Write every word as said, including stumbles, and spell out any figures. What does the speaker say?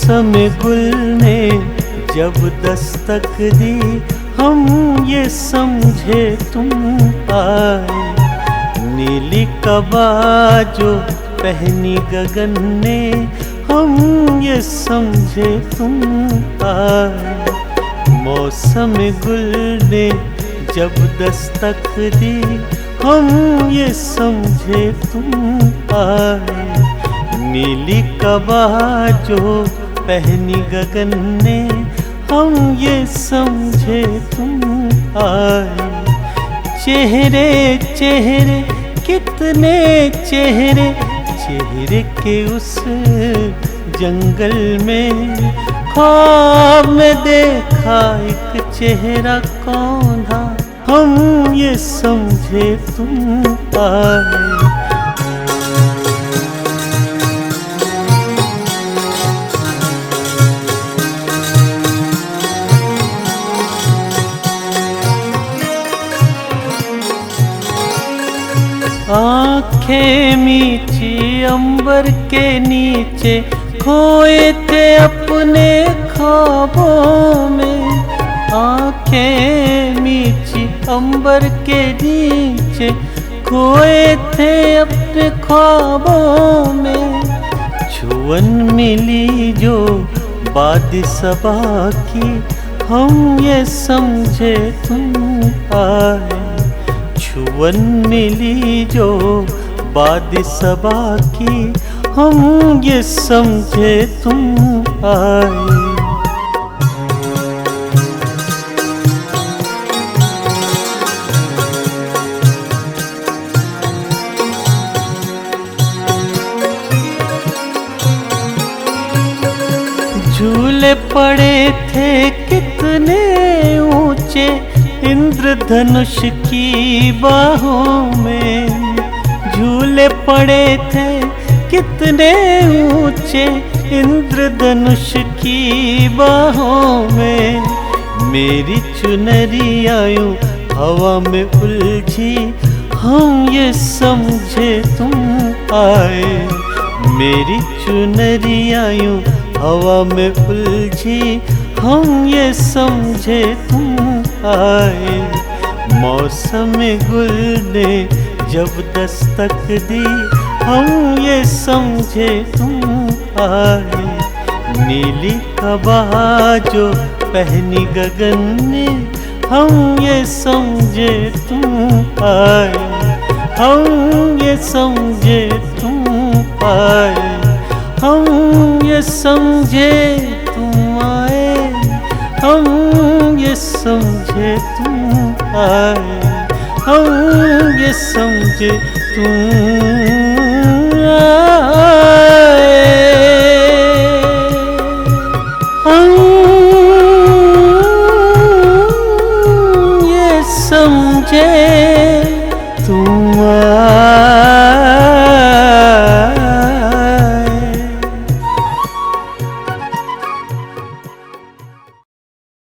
سمے گل نے جب دستک دی، ہم یہ سمجھے تم آئے۔ نیلی قبا جو پہنی گگن نے، ہم یہ سمجھے تم آئے۔ موسم گل نے جب دستک دی، ہم یہ سمجھے تم آئے۔ نیلی قبا جو پہنی گگن نے، ہم یہ سمجھے تم آئے۔ چہرے چہرے، کتنے چہرے، چہرے کے اس جنگل میں۔ خواب میں دیکھا ایک چہرہ، کون تھا؟ ہم یہ سمجھے تم آئے۔ آنکھیں میچی عنبر کے نیچے، کھوئے تھے اپنے خوابوں میں۔ آنکھیں میچی عنبر کے نیچے، کھوئے تھے اپنے خوابوں میں۔ چھون ملی جو باد صبا کی، ہم یہ سمجھے تم آئے۔ چھون ملی جو باد صبا کی، ہم یہ سمجھے تم آئے۔ جھولے پڑے تھے کتنے اونچے اندر دھنش کی باہوں میں۔ جھولے پڑے تھے کتنے اونچے اندر دھنش کی باہوں میں۔ میری چنریا یوں ہوا میں الجھی، ہم یہ سمجھے تم آئے۔ میری چنریا یوں ہوا میں الجھی، ہم یہ سمجھے تم آئے۔ موسم گل نے جب دستک دی، ہم یہ سمجھے تم آئے۔ نیلی قبا جو پہنی گگن نے، ہم یہ سمجھے تم آئے۔ ہم یہ سمجھے تم آئے۔ ہم یہ سمجھے تم آئے۔ ہم یہ سمجھے تم آئے۔ ہم یہ سمجھے تم آئے۔